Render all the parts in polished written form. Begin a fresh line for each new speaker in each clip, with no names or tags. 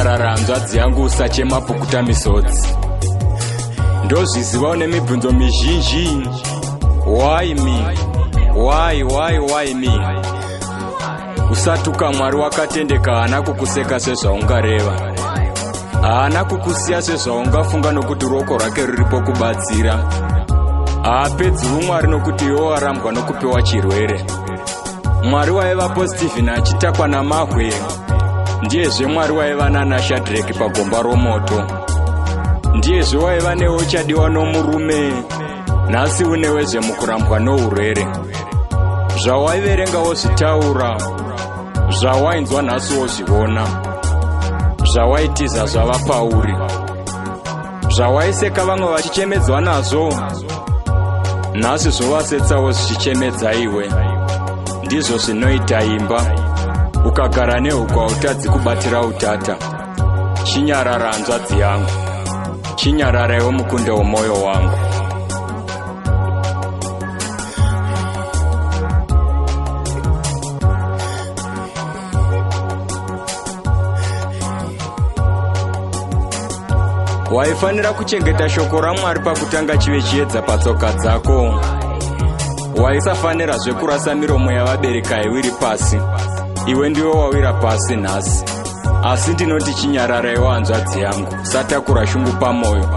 Chinyarara hanzvadzi yangu, usachema, pukuta misodzi. Ndozviziva une mibvunzo mizhinji. Why me? Why, why, why me? Usatuka Mwari wakatendeka, haana kukuseka sezvaungareva, haana kukusiya sezvaungafunga, nokuti ruoko rwake ruripo kubatsira. Haapedzi umwari nokuti iwe warambwa nokupiwa chirwere. Mwari waivapo Stephen achitakwa namahwe ndiyezve Mwari waiva nanaShadreki pagomba romoto, ndiyezve waiva newe uchadiwa nomurume, nhasi unewezve mukurambwa nourwere. Zvawaiverenga wozvitaura, zvawainzwa nhasi wozviona, zvawaitiza zvava pauri, zvawaiseka vamwe vachichemedzwa nazvo nhasi zvovasetsawo zvichichemedza iwe. Ndizvo zvinoita imba, ukagara nehuku hautadzi kubatira utata. Chinyarara hanzvadzi yangu, chinyararaiwo mukunde womwoyo wangu. Waifanira kuchengeta shoko raMwari pakutanga chive chiedza patsoka dzako. Waisafanirazve kurasa miromo yavabereki haiwiri pasi. Iwe ndiwe wawira pasi nhasi, asi ndinoti chinyararaiwo hanzvadzi yangu, satakura shungu pamwoyo.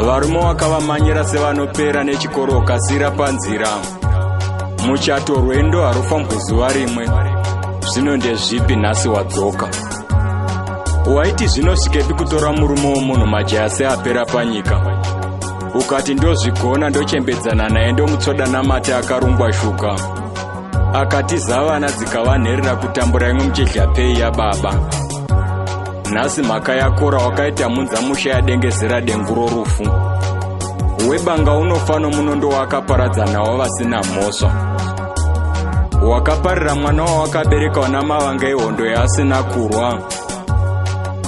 Varume wakavamanyira sevanopera nechikoro, ukasira panzira. Muchato rwendo harufambwe zuva rimwe. Zvino ndezvipi nhasi wadzoka? Waiti zvinosvikepi kutora murume womunhu majaya seapera panyika? Ukati ndozvigona, ndochembedzana naye, ndomutsvoda namate akarungwa shuka. Akatiza vana dzikavanherera kutambura imwe muchidya pei yababa. Nhasi mhaka yakora, wakaita mhunza musha yadengezera dengu rorufu. Webanga unofa nomunondo wakaparadza nawo vasina mhosva. Wakaparira mwana wawakabereka wana mavanga ehondo yaasina kurwa.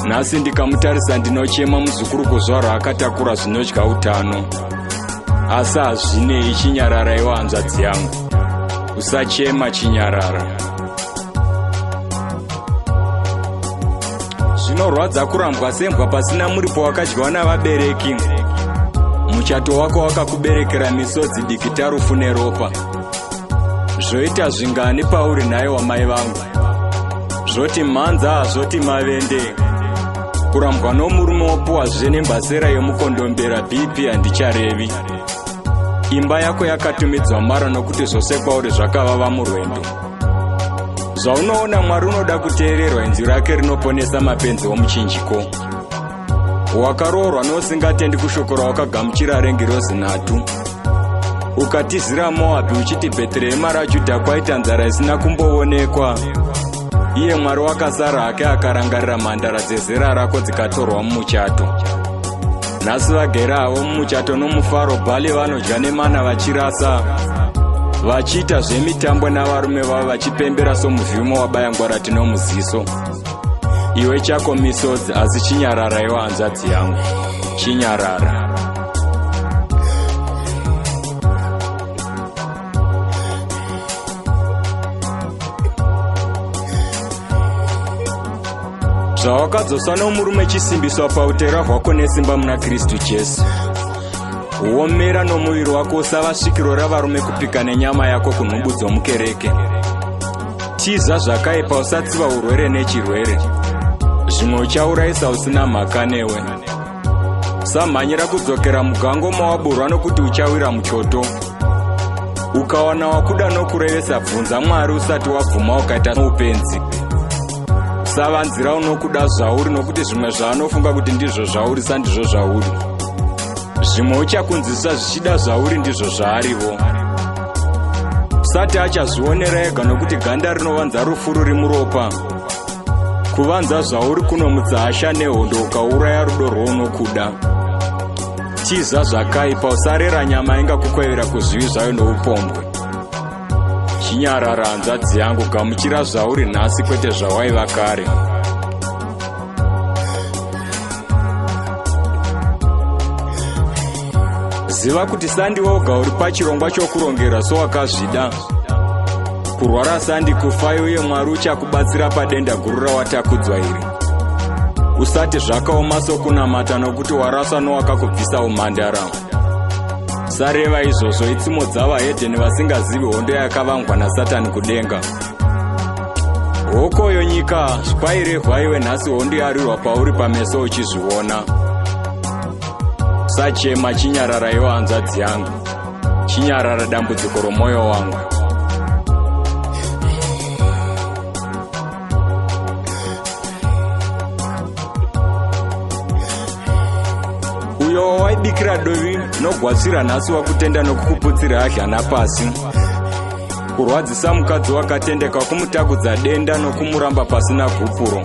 Nhasi ndikamutarisa ndinochema, muzukuru kuzvarwa akatakura zvinodya utano. Asi hazvinei, chinyararaiwo hanzvadzi yangu, usachema, chinyarara. Zvinorwadza kurambwa sembwa pasina muripo wakadyiwa navabereki. Muchato wako wakakuberekera misodzi, dikita, rufu neropa. Zvoita zvingani pauri nhai wamai vangu? Zvoti mhanza, zvoti mavende. Kurambwa nomurume wopuwazve nembasera yemukondombera, BP handicharevi. Imba yako yakatumidzwa mara nokuti zvose kwauri zvakavava murwendo. Zvaunoona, Mwari unoda kuteererwa, inzwi rake rinoponesa mapenzi omuchinjiko. Wakaroorwa nousingatendi kushoko rawakagamuchira rengirozi nhatu. Ukatizira Moabhi uchiti Bheterehema raJudha kwaita nzara isina kumboonekwa. Iye Mwari wakasara hake akarangarira mhandara dzezera rako dzikatorwa mumuchato. Nhasi vagere havo mumuchato nomufaro, bhali vanodya nemana vachirasa, vachiita zvemitambo navarume vavo, vachipembera somuvhimo wabaya ngwarati nomuziso. Iwe chako misodzi, asi chinyarara iwe hanzvadzi yangu, chinyarara. Zvawakadzosa nomurume chisimbiswa pautera hwako nesimba muna Kristu Jesu. Womera nomuviri wako, usava svikiro ravarume kupika nenyama yako kunhubu dzomukereke. Tiza zvakaipa, usatsiva urwere nechirwere, zvimwe uchaurayisa usina mhaka newe. Samhanyira kudzokera mugango mawaburwa nokuti uchawira muchoto. Ukawana wakuda nokurevesa, bvunza Mwari usati wabvuma ukaita upenzi. Usavanzira unokuda zvauri, nokuti zvimwe zvaanofunga kuti ndizvo zvauri sandizvo zvauri. Zvimwe uchakunzwisisa zvichida zvauri ndizvo zvaariwo. Sati achazvionera ega, nokuti ganda rinovanza rufu ruri muropa. Kuvanza zvauri kunomutsa hasha nehondo, ukauraya rudo rwounokuda. Tiza zvakaipa, usarera nyama ingakukwevera kuzvivi zvayo noupombwe. Chinyarara hanzvadzi yangu, gamuchira zvauri nhasi kwete zvawaiva kare. Ziva kuti sandi woga uri pachirongwa chokurongera sowakazvida. Kurwara sandi kufai, uye Mwari uchakubatsira padenda guru rawatakudzwa iri. Usati zvakaoma sokunamata nokuti waraswa nowakakubvisa umhandara. Sareva izvozvo itsimo dzavahedheni vasingazivi hondo yakavangwa naSatani kudenga. Hokoyo nyika zvairehwa iwe nhasi hondo yarirwa pauri pameso uchizviona. Sachema chinyarara iwe hanzvadzi yangu. Chinyarara dambudziko romwoyo wangu. Uyo wawaibikira dovi nogwatsira nhasi wakutenda nokukuputsira hadyana pasi. Kurwadzisa mukadzi wakatendeka kumutakudza denda nokumuramba pasina gupuro.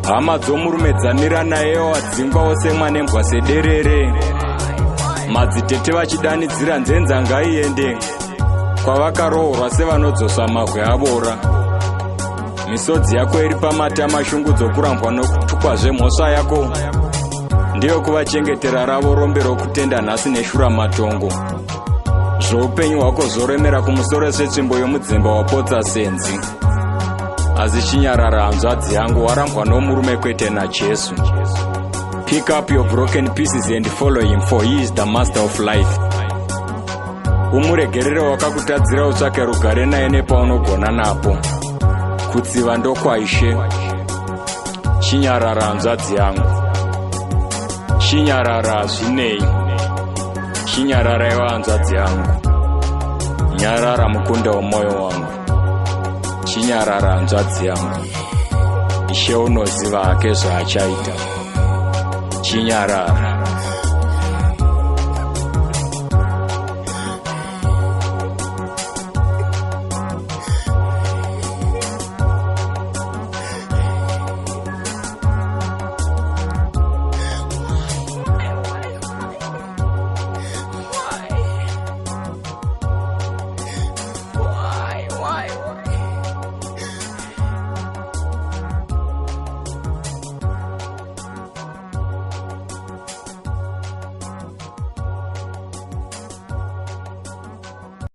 Hama dzomurume dzamira naye wadzingwa wosemwa nembwa sederere. Madzitete vachidanidzira nzenza ngaiende kwavakaroorwa sevanodzosa mabwe avora. Misodzi yako iri pamatama shungu dzokurambwa nokutukwa zvemhosva yako ndiyo kuvachengetera ravo rombe rokutenda nhasi neshuramatongo. Zvoupenyu hwako zvoremera kumusoro setsvimbo yomudzimba wapotsa senzi. Asi chinyarara hanzvadzi yangu warambwa nomurume kwete naJesu. Pick up your broken pieces and follow him for he is the master of life. Umuregerere wakakutadzira utsvake rugare naye nepaunogona napo. Kutsiva ndokwaIshe. Chinyarara hanzvadzi yangu. Chinyarara hazvinei. Chinyarara iwe hanzvadzi yangu. Nyarara mukunda womwoyo wangu. Chinyarara hanzvadzi yangu. Ishe unoziva hake zvaachaita. Chinyarara.